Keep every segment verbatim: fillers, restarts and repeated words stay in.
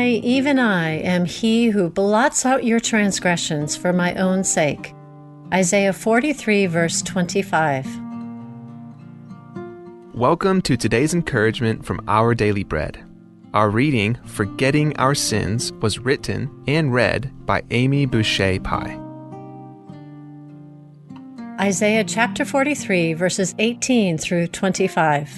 even I, am he who blots out your transgressions for my own sake. Isaiah forty-three, verse twenty-five. Welcome to today's encouragement from Our Daily Bread. Our reading, Forgetting Our Sins, was written and read by Amy Boucher Pye. Isaiah chapter forty-three, verses eighteen through twenty-five.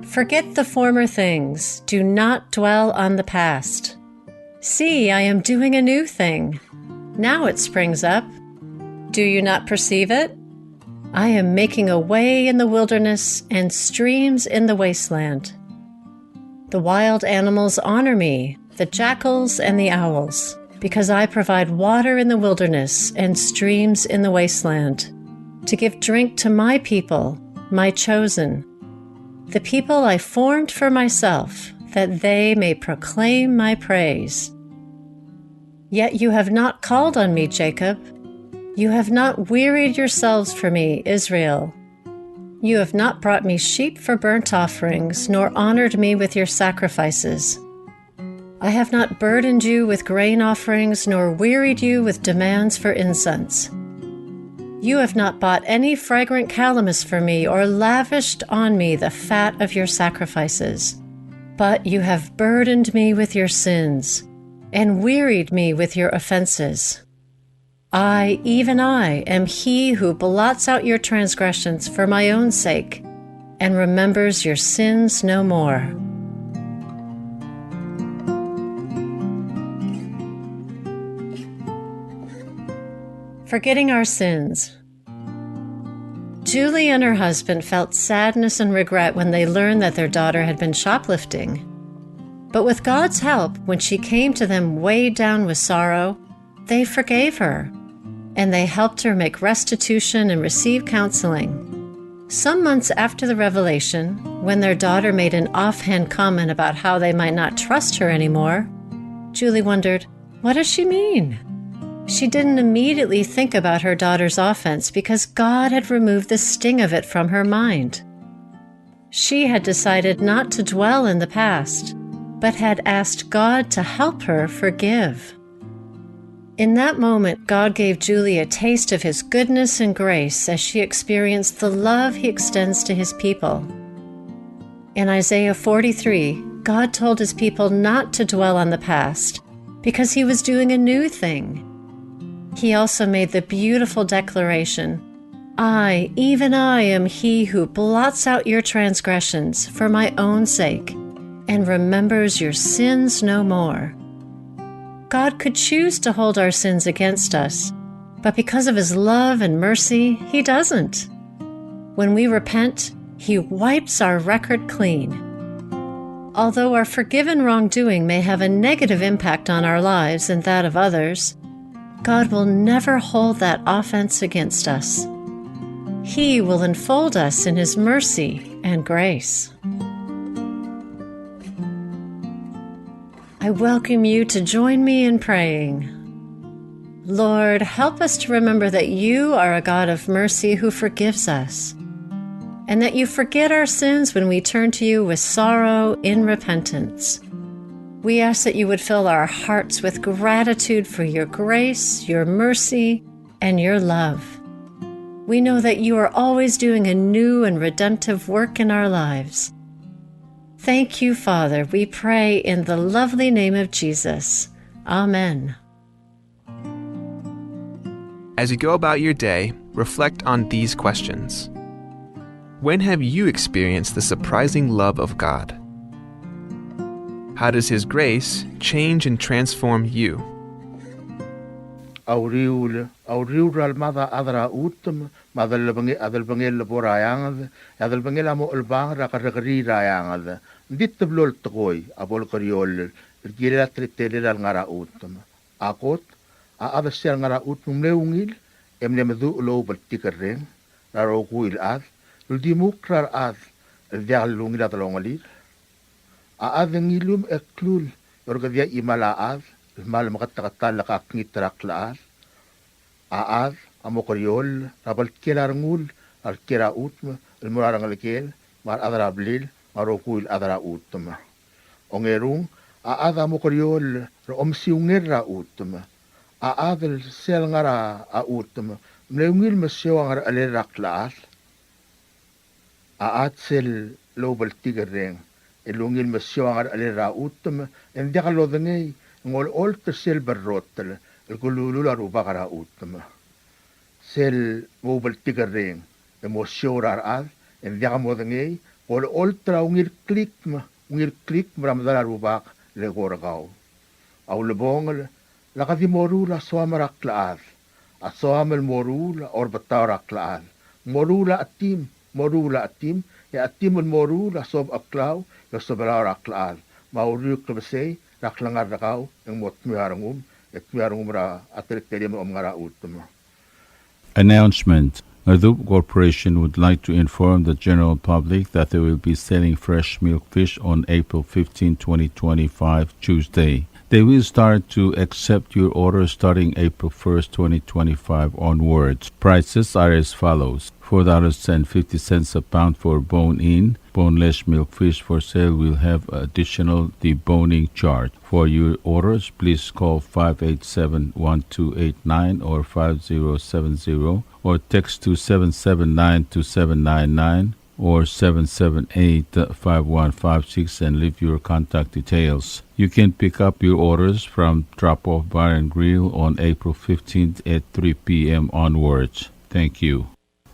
Forget the former things, do not dwell on the past. See, I am doing a new thing. Now it springs up. Do you not perceive it? I am making a way in the wilderness and streams in the wasteland. The wild animals honor me, the jackals and the owls, because I provide water in the wilderness and streams in the wasteland, to give drink to my people, my chosen, the people I formed for myself, that they may proclaim my praise. Yet you have not called on me, Jacob. You have not wearied yourselves for me, Israel. You have not brought me sheep for burnt offerings, nor honored me with your sacrifices. I have not burdened you with grain offerings, nor wearied you with demands for incense. You have not bought any fragrant calamus for me, or lavished on me the fat of your sacrifices. But you have burdened me with your sins, and wearied me with your offenses. I, even I, am he who blots out your transgressions for my own sake, and remembers your sins no more. Forgetting our sins. Julie and her husband felt sadness and regret when they learned that their daughter had been shoplifting. But with God's help, when she came to them weighed down with sorrow, they forgave her, and they helped her make restitution and receive counseling. Some months after the revelation, when their daughter made an offhand comment about how they might not trust her anymore, Julie wondered, "What does she mean?" She didn't immediately think about her daughter's offense because God had removed the sting of it from her mind. She had decided not to dwell in the past, but had asked God to help her forgive. In that moment, God gave Julie a taste of his goodness and grace as she experienced the love he extends to his people. In Isaiah forty-three, God told his people not to dwell on the past, because he was doing a new thing. He also made the beautiful declaration, "I, even I, am he who blots out your transgressions for my own sake, and remembers your sins no more." God could choose to hold our sins against us, but because of his love and mercy, he doesn't. When we repent, he wipes our record clean. Although our forgiven wrongdoing may have a negative impact on our lives and that of others, God will never hold that offense against us. He will enfold us in his mercy and grace. I welcome you to join me in praying. Lord, help us to remember that you are a God of mercy who forgives us, and that you forget our sins when we turn to you with sorrow in repentance. We ask that you would fill our hearts with gratitude for your grace, your mercy, and your love. We know that you are always doing a new and redemptive work in our lives. Thank you, Father. We pray in the lovely name of Jesus. Amen. As you go about your day, reflect on these questions. When have you experienced the surprising love of God? How does his grace change and transform you? A uriul, a uriul er a lemad a chad er a chutem, me a delebenge-, a delebengel a bo er a eanged, e a delebengel a mo chelebangel er a kerrekeriil er a eanged. Ng di teblo el tekoi a bo lekerioll el kirel a teletelel a lengar a chutem. A kot, a chad er se el ngar a chutem ng mle ungil, e mle meduch el oub el tikerreng er a rokui el chad, el dimukl er a rechad el diak lungil a delongelir. A chad e ng ilumech e klul e orrekedii a chimal a chad el kmal meketeketang el kakngit er a klechad. A chad a mo kerioll er a bltkil a rengul er a kiei er a chutem el mo er a rengelekel me a rechad er a blil me a rokui el chad er a chutem. Ongerung, A chad a mo kerior er a omesiungel er a chutem. A chad el sel ngar er a chutem, mle ungil mesiou a ngerechelel er a klechad. A chad sel loubeltik el reng el ungil mesiou a ngerechelel er a chutem, e ng diak lodengei, ng olecholt er sel berrotel el kelulul a rubak er a chutem. Sel moubeltik el reng e mosiou er a rechad, e ng diak modengei, ng olecholt er a ungil klikm, ungil klikm er a medal a rubak el eko er kau. A ulebongel, lak di moruul a soam er a klechad. A soam el moruul a orbetau er a klechad. Moruul a chetim, moruul a chetim, e a chetim el moruul a sobecheklau e osebelau er a klechad. Me a uriul klebesei er a klengar er kau, e ng mo dmeu a rengum, e dmeu a rengum er a teletelem el omngar er a chutem. Announcement. Ngerdubech Corporation would like to inform the general public that they will be selling fresh milkfish on April fifteenth, twenty twenty-five, Tuesday. They will start to accept your orders starting April first, twenty twenty-five onwards. Prices are as follows. Four dollars and fifty cents a pound for bone-in. Boneless milkfish for sale will have additional deboning charge. For your orders, please call five eight seven, one two eight nine or five zero seven zero, or text to seven seven nine two seven nine nine or seven seven eight, five one five six and leave your contact details. You can pick up your orders from Drop Off Bar and Grill on April fifteenth at three p.m. onwards. Thank you.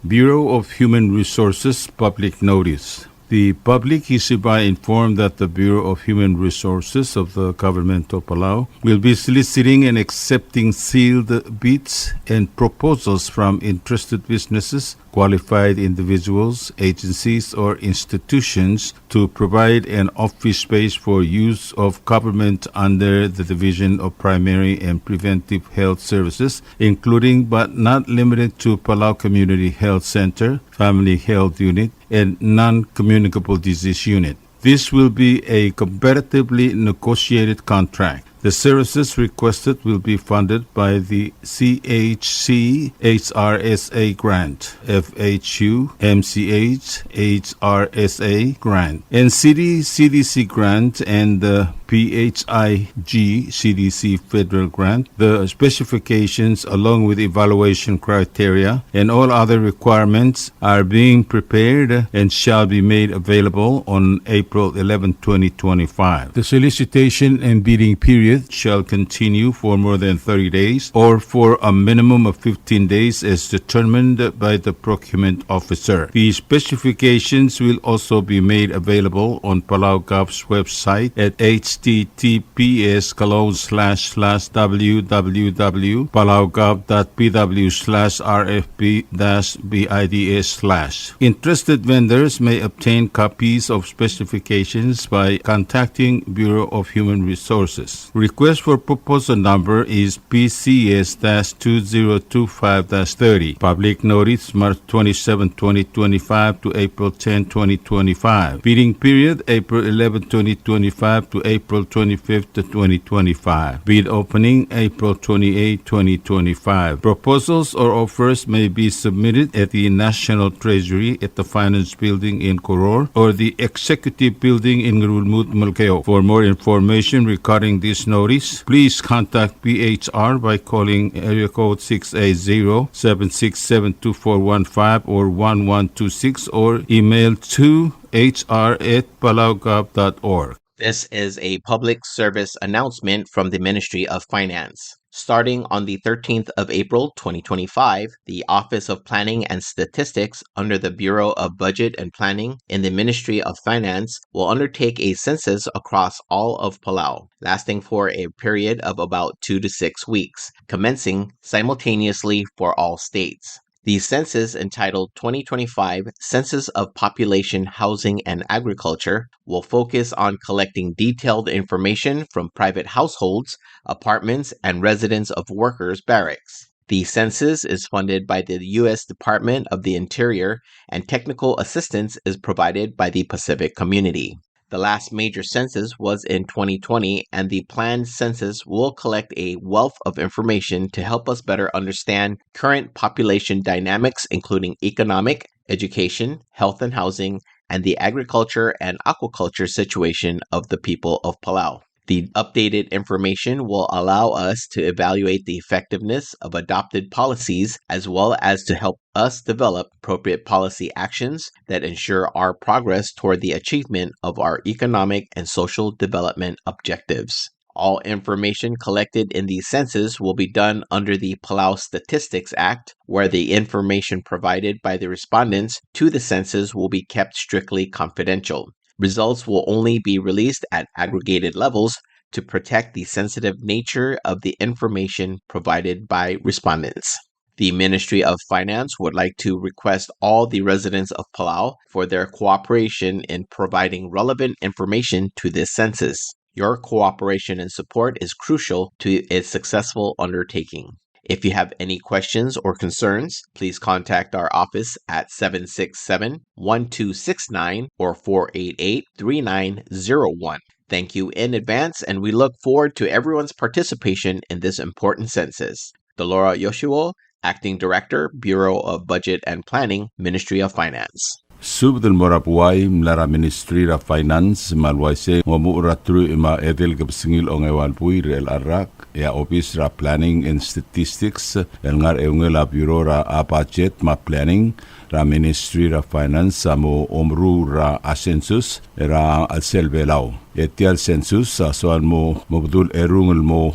Bureau of Human Resources public notice. The public is hereby informed that the Bureau of Human Resources of the Government of Palau will be soliciting and accepting sealed bids and proposals from interested businesses, qualified individuals, agencies, or institutions to provide an office space for use of government under the Division of Primary and Preventive Health Services, including but not limited to Palau Community Health Center, Family Health Unit, and Non-Communicable Disease Unit. This will be a competitively negotiated contract. The services requested will be funded by the C H C H R S A grant, F H U M C H H R S A grant, N C D C D C grant, and the P H I G C D C federal grant. The specifications, along with evaluation criteria and all other requirements, are being prepared and shall be made available on April eleventh, twenty twenty-five. The solicitation and bidding period shall continue for more than thirty days or for a minimum of fifteen days as determined by the procurement officer. The specifications will also be made available on Palau Gov's website at H T T P S colon slash slash W W W palaugov dot P W slash R F P dash B I D S slash. Interested vendors may obtain copies of specifications by contacting Bureau of Human Resources. Request for proposal number is P C S dash two zero two five dash thirty. Public notice, March twenty-seventh, twenty twenty-five to April tenth, twenty twenty-five. Bidding period, April eleventh, twenty twenty-five to April twenty-fifth, twenty twenty-five. Bid opening, April twenty-eighth, twenty twenty-five. Proposals or offers may be submitted at the National Treasury at the Finance Building in Koror or the Executive Building in Ngerulmud, Melekeok. For more information regarding this notice, please contact B H R by calling area code six eight zero, seven six seven, two four one five or one one two six or email to H R at palaugov dot org. This is a public service announcement from the Ministry of Finance. Starting on the thirteenth of April, twenty twenty-five, the Office of Planning and Statistics under the Bureau of Budget and Planning in the Ministry of Finance will undertake a census across all of Palau, lasting for a period of about two to six weeks, commencing simultaneously for all states. The census, entitled twenty twenty-five Census of Population, Housing, and Agriculture, will focus on collecting detailed information from private households, apartments, and residents of workers' barracks. The census is funded by the U S Department of the Interior, and technical assistance is provided by the Pacific Community. The last major census was in twenty twenty, and the planned census will collect a wealth of information to help us better understand current population dynamics, including economic, education, health and housing, and the agriculture and aquaculture situation of the people of Palau. The updated information will allow us to evaluate the effectiveness of adopted policies as well as to help us develop appropriate policy actions that ensure our progress toward the achievement of our economic and social development objectives. All information collected in these census will be done under the Palau Statistics Act, where the information provided by the respondents to the census will be kept strictly confidential. Results will only be released at aggregated levels to protect the sensitive nature of the information provided by respondents. The Ministry of Finance would like to request all the residents of Palau for their cooperation in providing relevant information to this census. Your cooperation and support is crucial to its successful undertaking. If you have any questions or concerns, please contact our office at seven six seven, one two six nine or four eight eight, three nine zero one. Thank you in advance, and we look forward to everyone's participation in this important census. Delora Yoshiwo, Acting Director, Bureau of Budget and Planning, Ministry of Finance. Subed el mo er a buai, mla er a Ministry er a Finance, me a le uaisei ng omuchel er a truich me a edei el kebesengil a ongeua el buil er chelecha el rak, e a Office er a Planning and Statistics, el ngar er a eungel a Bureau er a Budget me a Planning, er a Ministry er a Finance, a mo omeruul er a census er a chelsel Belau. E tia el census a soal mo, mo bedul erung el mo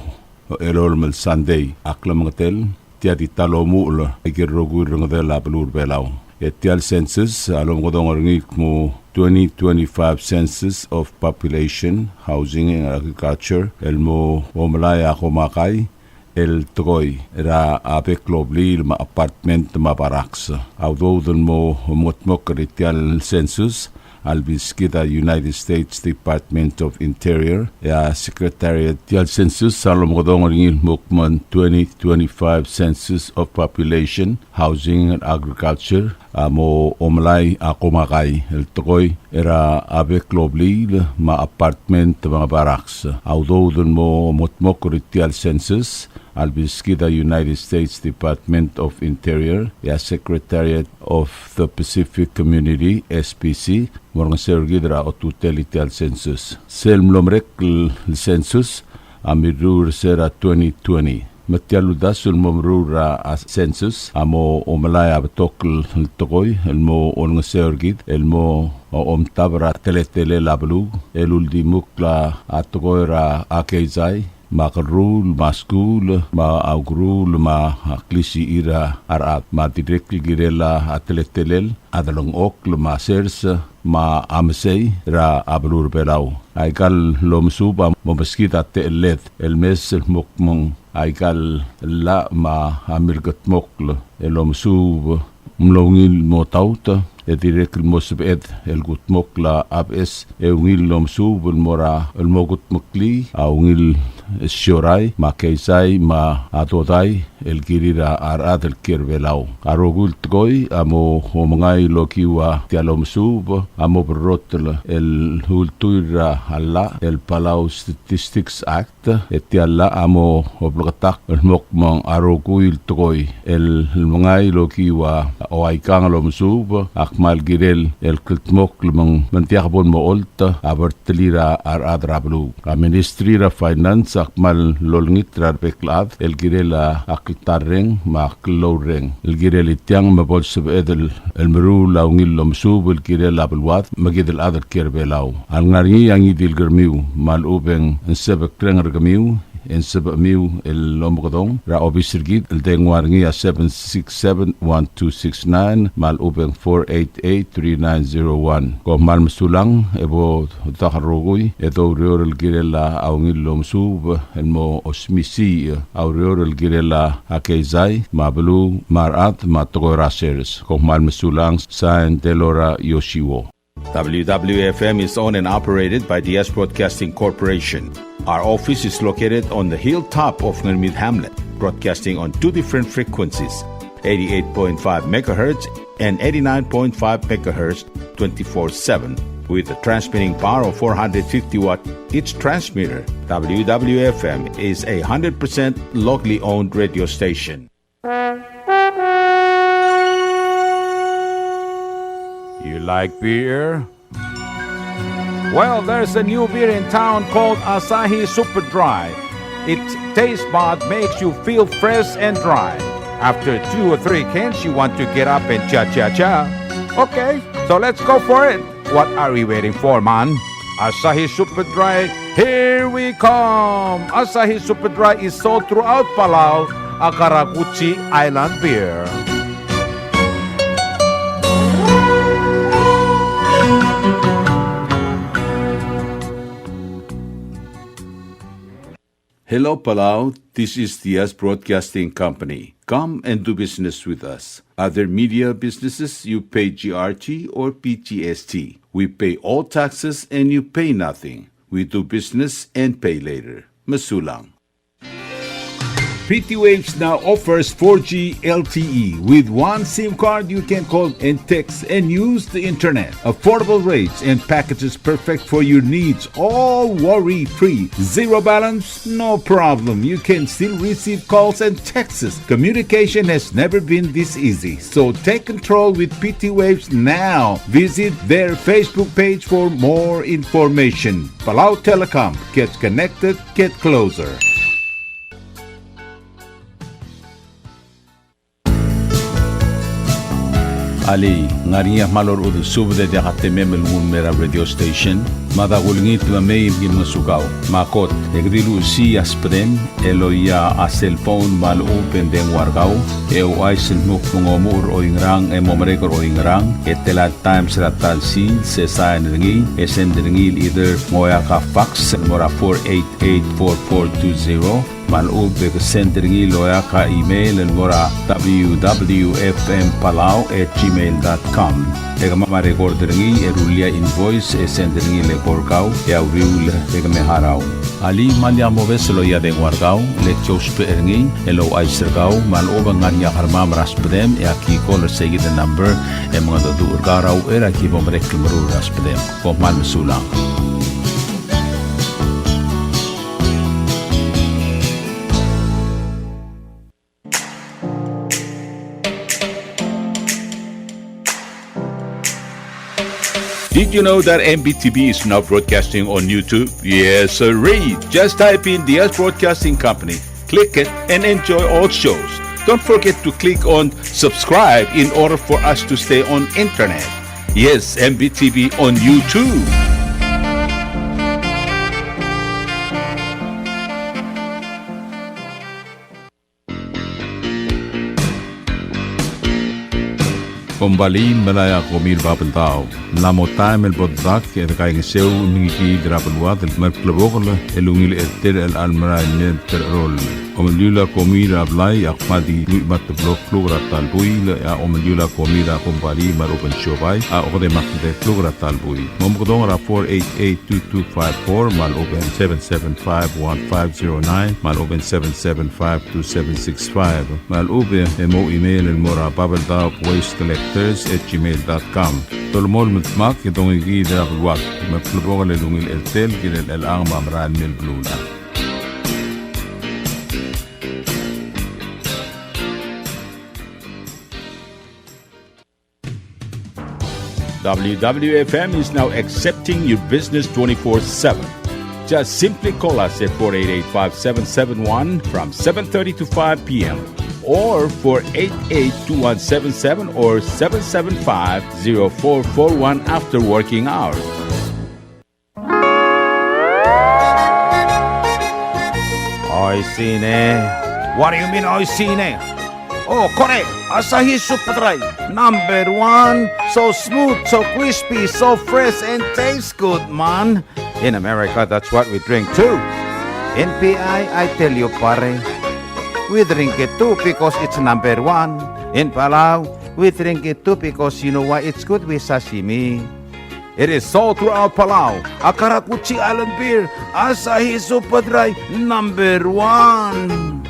elolem el Sunday a klemengetel, tia di ta el omuchel er aike el rokui el rengedel a beluu er Belau. E tia el census a lomekedong er ngii el kmo twenty twenty-five Census of Population, Housing and Agriculture, el mo omelai a komakai el tekoi er a bek el obliil me a apartment me a barracks. A udoud el mo mengetmokl er tia el census a lebeskid a United States Department of Interior, e a Secretariat. Tia el census a lomekedong er ngii el mo kmo twenty twenty-five Census of Population, Housing and Agriculture, a mo omelai a komakai el tekoi er a bek el obliil me a apartment me a barracks. A udoud el mo mengetmokl er tia el census a lebeskid a United States Department of Interior, e a Secretariat of the Pacific Community, S P C, mo olengeseu er kid er a otutel er tia el census. Sel mlo merek el census a mirruul er se er a twenty twenty. Me tia el uldasu el mo meruul er a census a mo omelai a betok el tekoi el mo olengeseu er kid el mo omtab er a teletelel a beluu el uldimukl a tekoi er a keizai, me a kerruul, me a skuul, me a ukeruul, me a klisichir a rechad, me a dirrek el kirel a teletelel a delengchokl, me a sers, me a mesei er a beluu er Belau. Aika el omesuub a mo meskid a techelled el mes el mo kmo ng aika el llach me a milkedmokl el omesuub mlo ungil el mo taut, e dirrek el mo sebeched el kudmokl a beches e ungil el omesuub el mo er a, el mo kudmeklii a ungil siorai, me a keizai, me a dodai, el kirir a rechad el kiei er Belau. A rokui el tekoi a mo omengai el okiu a tia el omesuub a mo berrotel el ultuil er a llach el Palau Statistics Act, e tia el llach a mo bleketakl el mo kmo ng a rokui el tekoi el mengai el okiu a oaikang el omesuub a kmal kirel el kldmokl me ng, me ng diak bo el mo olt a bertelir a rechad er a beluu. A Ministry er a Finance a kmal olengit er a rebek el chad el kirel a kltarreng me a kllourreng el kirel tiang me bo lsebeched el meruul a ungil el omesuub el kirel a beluad me kid el chad el kiei er Belau. A lengar er ngii a ngii di el kermiu me a lechub e ng sebekreng er kemiu e ng sebechemiu el omekedong er a obis er kid el dengua er ngii a seven six seven, one two six nine me a lechub e ng four eight eight, three nine zero one. Kom kmal mesulang e bo dedak el rokui e doureor el kirel a ungil el omesuub el mo osmisiich a ureor el kirel a keizai me a beluu me a rechad me a tekoi er a sers. Kom kmal mesulang. Sign, Delora Yoshiwo. W W F M is owned and operated by Diaz Broadcasting Corporation. Our office is located on the hilltop of Ngermid Hamlet, broadcasting on two different frequencies, eighty-eight point five megahertz and eighty-nine point five megahertz, twenty-four seven, with a transmitting power of four hundred fifty watt each transmitter. W W F M is a hundred percent locally owned radio station. You like beer? Well, there's a new beer in town called Asahi Super Dry. Its taste bud makes you feel fresh and dry. After two or three cans, you want to get up and cha-cha-cha. Okay, so let's go for it. What are we waiting for, man? Asahi Super Dry, here we come! Asahi Super Dry is sold throughout Palau, a karakuchi island beer. Hello, Palau. This is Diaz Broadcasting Company. Come and do business with us. Other media businesses, you pay G R T or P G S T. We pay all taxes and you pay nothing. We do business and pay later. Mesulang. P T Waves now offers four G L T E. With one SIM card, you can call and text and use the internet. Affordable rates and packages perfect for your needs, all worry-free. Zero balance? No problem. You can still receive calls and texts. Communication has never been this easy. So take control with P T Waves now. Visit their Facebook page for more information. Palau Telecom. Get connected. Get closer. Alii, ng ngar er ngii a kmal orechudel subed e diak a temem el nguu el mei er a radio station? Mada kulengit me mei me ki ngosukau. Me a kot, e ke di luchesii a subedem el oia a cellphone me a lechub e ng dengua er kau, e ouchais el dmu kmo ng omuchel er oingerang e mo merek er oingerang, e tela el times er a ta el sils, e sain er ngii, e send er ngii el either ng oeak a fax el mo er a four eight eight four four two zero, me a lechub e ke send er ngii el oeak a email el mo er a W W F M Palau at gmail dot com. E kemam a record er ngii e rullii a invoice e send er ngii el eko er kau e a uriul e ke me harau. Alii, me lak mobes el oia dengua er kau, le ki ousbech er ngii el ouchais er kau me a lechub e ng ngar er ngii a kermam er a subedem e aki call er seikid el number e mengedecheduch er kau er a uchei er a ki bo merek el meruul er a subedem. Kom kmal mesulang. Did you know that M B T V is now broadcasting on YouTube? Yes, sirree. Just type in Diaz Broadcasting Company, click it, and enjoy all shows. Don't forget to click on subscribe in order for us to stay on internet. Yes, M B T V on YouTube. Kombalii el melai a komi er a Babeldaob. Ng mla mo taem el bo dedak e dekaingeseu el mengikiid er a beluad el kmal klebokel el ungil er tir el chelecha el merael mei el tercheroll. Omeliul a komi er a blai a kmal di lluich me a teblo el kluk er a ta el buil, e a omeliul a komi er a kombalii me a lechub e ng siobai a okedei me a tedei el kluk er a ta el buil. Mo mekedong er a four eight eight two two five four, me a lechub e ng seven seven five one five zero nine, me a lechub e ng seven seven five two seven six five. Me a lechub e mo email el mo er a Babeldaob Waste Collectors at gmail dot com. Dolemolem el dmak e dongikiid er a beluad me a klebokel el ungil er tir el kirel chelechang me a merael mei el beluulechad. W W F M is now accepting your business twenty-four seven. Just simply call us at four eight eight, five seven seven one from seven thirty to five P M, or four eight eight, two one seven seven or seven seven five, zero four four one after working hours. Oishii ne. What do you mean, oishii ne? Oh, kore, Asahi Super Dry, number one. So smooth, so crispy, so fresh, and tastes good, man. In America, that's what we drink too. In P I, I tell you, pare, we drink it too because it's number one. In Palau, we drink it too because you know why? It's good with sashimi. It is sold throughout Palau. A karakuchi island beer, Asahi Super Dry, number one.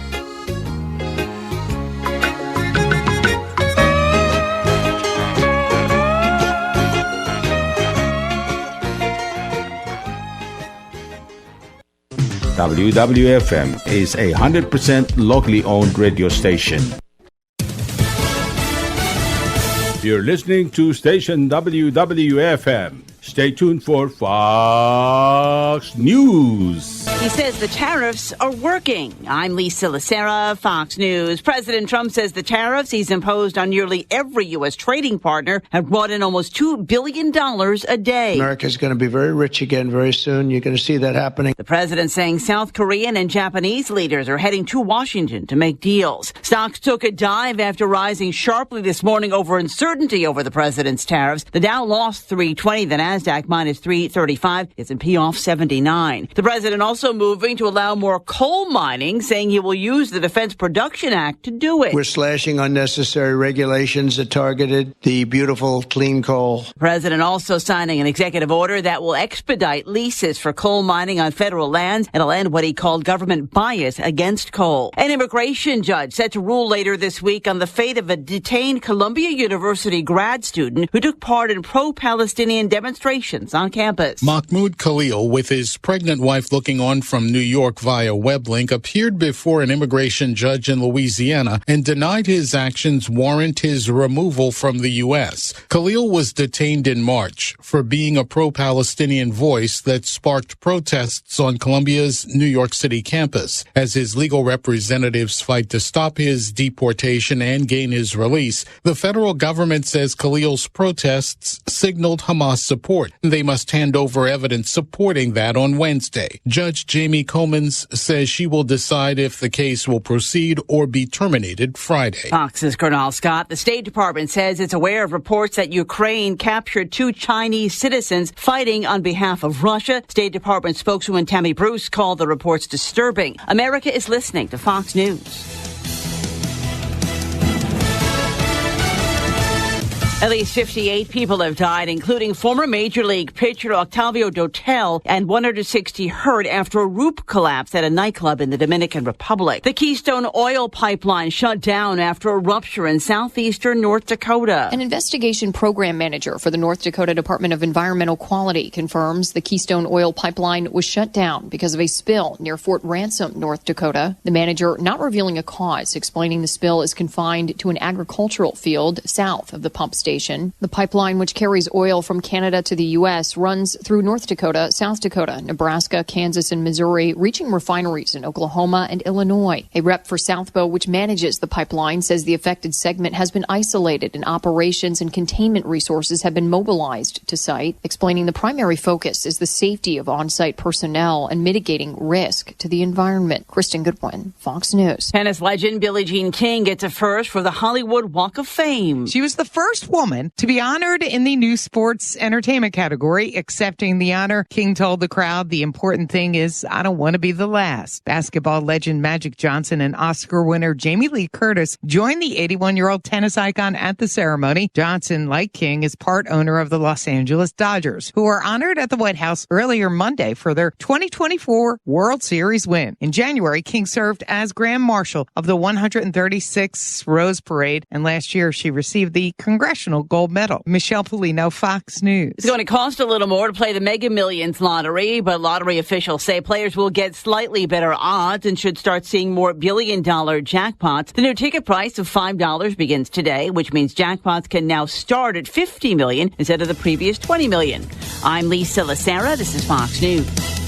W W F M is a hundred percent locally owned radio station. You're listening to station W W F M, Stay tuned for Fox News. He says the tariffs are working. I'm Lisa Lacera, Fox News. President Trump says the tariffs he's imposed on nearly every U S trading partner have brought in almost two billion dollars a day. America's gonna be very rich again very soon. You're gonna see that happening. The president saying South Korean and Japanese leaders are heading to Washington to make deals. Stocks took a dive after rising sharply this morning over uncertainty over the president's tariffs. The Dow lost three twenty, the Nasdaq minus three thirty-five, S and P off seventy-nine. The president also moving to allow more coal mining, saying he will use the Defense Production Act to do it. We're slashing unnecessary regulations that targeted the beautiful, clean coal. The president also signing an executive order that will expedite leases for coal mining on federal lands. It'll end what he called government bias against coal. An immigration judge set to rule later this week on the fate of a detained Columbia University grad student who took part in pro-Palestinian demonstrations on campus. Mahmoud Khalil, with his pregnant wife looking on from New York via web link, appeared before an immigration judge in Louisiana and denied his actions warrant his removal from the U S. Khalil was detained in March for being a pro-Palestinian voice that sparked protests on Columbia's New York City campus. As his legal representatives fight to stop his deportation and gain his release, the federal government says Khalil's protests signaled Hamas support. They must hand over evidence supporting that on Wednesday. Judge Jamie Comins says she will decide if the case will proceed or be terminated Friday. Fox's Kunal Scott. The State Department says it's aware of reports that Ukraine captured two Chinese citizens fighting on behalf of Russia. State Department spokeswoman Tammy Bruce called the reports disturbing. America is listening to Fox News. At least fifty-eight people have died, including former Major League pitcher Octavio Dotel, and one hundred sixty hurt after a roof collapse at a nightclub in the Dominican Republic. The Keystone oil pipeline shut down after a rupture in southeastern North Dakota. An investigation program manager for the North Dakota Department of Environmental Quality confirms the Keystone oil pipeline was shut down because of a spill near Fort Ransom, North Dakota. The manager not revealing a cause, explaining the spill is confined to an agricultural field south of the pump station. The pipeline, which carries oil from Canada to the U S, runs through North Dakota, South Dakota, Nebraska, Kansas, and Missouri, reaching refineries in Oklahoma and Illinois. A rep for South Bow, which manages the pipeline, says the affected segment has been isolated and operations and containment resources have been mobilized to site, explaining the primary focus is the safety of on-site personnel and mitigating risk to the environment. Kristen Goodwin, Fox News. Tennis legend Billie Jean King gets a first for the Hollywood Walk of Fame. She was the first woman to be honored in the new sports entertainment category. Accepting the honor, King told the crowd, "The important thing is I don't want to be the last." Basketball legend Magic Johnson and Oscar winner Jamie Lee Curtis joined the eighty-one-year-old tennis icon at the ceremony. Johnson, like King, is part owner of the Los Angeles Dodgers, who were honored at the White House earlier Monday for their twenty twenty-four World Series win. In January, King served as Grand Marshal of the one hundred thirty-sixth Rose Parade, and last year she received the Congressional Gold Medal. Michelle Pollino, Fox News. It's going to cost a little more to play the Mega Millions lottery, but lottery officials say players will get slightly better odds and should start seeing more billion-dollar jackpots. The new ticket price of five dollars begins today, which means jackpots can now start at fifty million instead of the previous twenty million. I'm Lisa Lacera. This is Fox News.